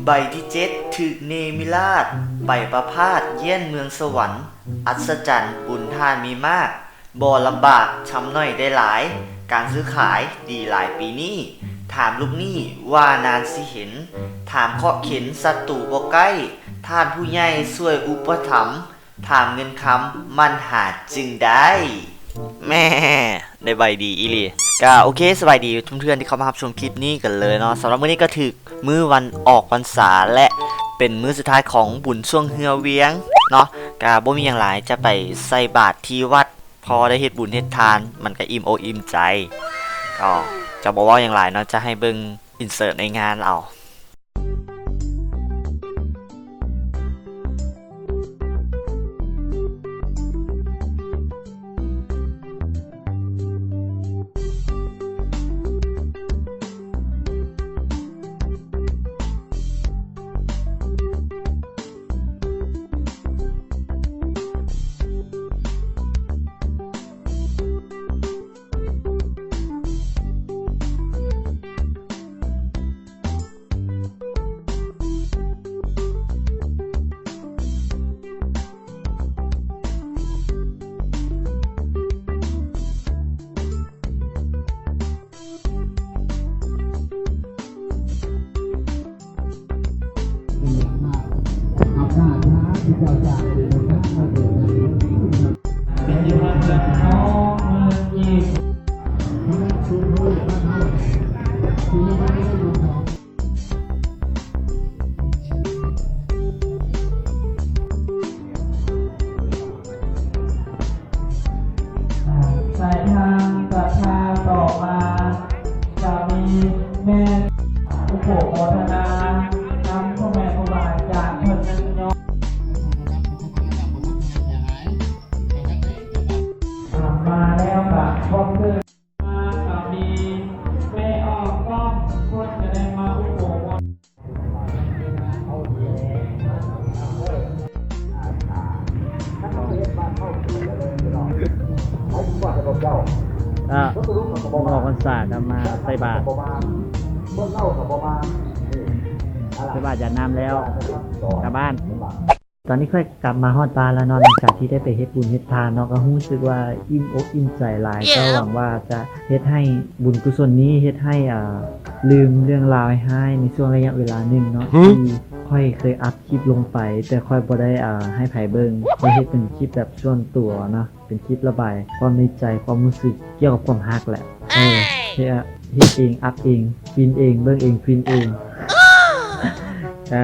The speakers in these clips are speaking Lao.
ໃບທີເຈັດ ຖືກເນມິລາດ ໄປປະພາດຢ້ຽນເມືອງສະຫວັນ ອັດສະຈັນບຸນທ່ານມີມາກ ບໍ່ລຳບາກຊຳໜ້ອຍໄດ້ຫຼາຍ ການຊື້ຂາຍດີຫຼາຍປີນີ້ ຖາມລູກໜີ້ວ່ານານຊິເຫັນ ຖາມເຄາະເຂັນສັດຕູບໍ່ໃກ້ ທ່ານຜູ້ໃຫຍ່ຊ່ວຍອຸປະຖຳ ຖາມເງິນຄຳໝັ່ນຫາຈຶ່ງໄດ້. ແໝ່ ໄດ້ໃບດີອີ່ຫຼີ. ກະໂອເຄ ສະບາຍດີທຸກເພື່ອນທີ່ເຂົ້າມາຮັບຊົມຄລິບນີ້ກັນເລີຍເນາະ. ສຳລັບມື້ນີ້ກໍຖືກມື້ວັນອອກພັນສາ ແລະ ເປັນມື້ສຸດທ້າຍຂອງບຸນຊ່ວງເຮືອວຽງເນາະ. ກະບໍ່ມີຫຍັງຫຼາຍ ຈະໄປໃສ່ບາດທີ່ວັດ ພໍໄດ້ເຮັດບຸນເຮັດທານ ມັນກະອີ່ມອົກອີ່ມໃຈ. ກໍຈະບໍ່ເວົ້າຫຍັງຫຼາຍເນາະ ຈະໃຫ້ເບິ່ງ insert ໃນງານເອົາ. ສາຍທາງສັດທາຕໍ່ມາຈະມີແມ່ນອຸໂພໂມທະນານຳພໍ່ແມ່ຄູບາອາຈານເພິ່ນນັ້ນເນາະ. ມາແລ້ວກະພວກເດີນມາກະມີແມ່ອອກກ້ອງເພິ່ນກະໄດ້ມາອຸໂພໂມທະນາ. ອາ ອອກພັນສາກໍມາໃສ່ບາດ ໃສ່ບາດຢາດນ້ຳແລ້ວ ກັບບ້ານ. ຕອນນີ້ຂ້ອຍກັບມາຮອດບ້ານແລ້ວເນາະ ຫຼັງຈາກທີ່ໄດ້ໄປເຮັດບຸນເຮັດທານເນາະ ກໍຮູ້ສຶກວ່າອີ່ມອົກອີ່ມໃຈຫຼາຍ. ກໍຫວັງວ່າຈະເຮັດໃຫ້ບຸນກຸສົນນີ້ ເຮັດໃຫ້ ເອີ ລືມເລື່ອງລາວຮ້າຍໆ ໃນຊ່ວງໄລຍະເວລາໜຶ່ງເນາະ ທີ່ຂ້ອຍເຄີຍອັບຄລິບລົງໄປ ແຕ່ຂ້ອຍບໍ່ໄດ້ ເອີ ໃຫ້ໃຜເບິ່ງ. ຂ້ອຍເຮັດເປັນຄລິບແບບສ່ວນຕົວເນາະ ເປັນຄລິບລະບາຍຄວາມໃນໃຈ ຄວາມຮູ້ສຶກກ່ຽວກັບຄວາມຮັກແຫຼະ. ເອີ ເຮັດ ເຮັດເອງ ອັບເອງ ຟິນເອງ ເບິ່ງເອງ ຟິນເອງ. ກໍ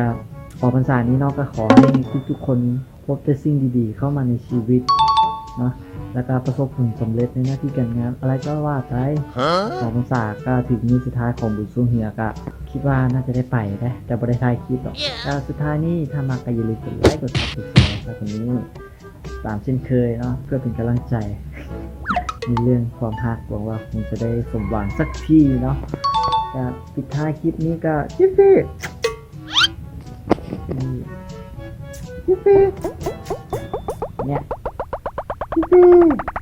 ອອກພັນສານີ້ເນາະ ກໍຂໍໃຫ້ທຸກໆຄົນ ພົບແຕ່ສິ່ງດີໆເຂົ້າມາໃນຊີວິດເນາະ ແລ້ວກໍປະສົບຜົນສຳເລັດໃນໜ້າທີ່ການງານ ອະໄລກໍວ່າໄປ. ອອກພັນສາກໍຖືກມື້ສຸດທ້າຍຂອງບຸນຊ່ວງເຮືອ ກໍຄິດວ່າໜ້າຈະໄດ້ໄປເດ້ ແຕ່ບໍ່ໄດ້ຖ່າຍຄລິບດອກ. ແລ້ວສຸດທ້າຍນີ້ ຖ້າມັກກໍຢ່າລືມກົດໄລ ກົດຊັບ ກົດແຊ ໃຫ້ກັນນີ້ ຕາມເຊັ່ນເຄີຍເນາະ ເພື່ອເປັນກຳລັງໃຈໃນເລື່ອງຄວາມຮັກ. ຫວັງວ່າຄົງຈະໄດ້ສົມຫວັງສັກທີເນາະ. ກໍປິດທ້າຍຄລິບນີ້ກໍ ຈິບຟີ ນີ້ ຈິບຟີ ເນຍ ຈິບຟີ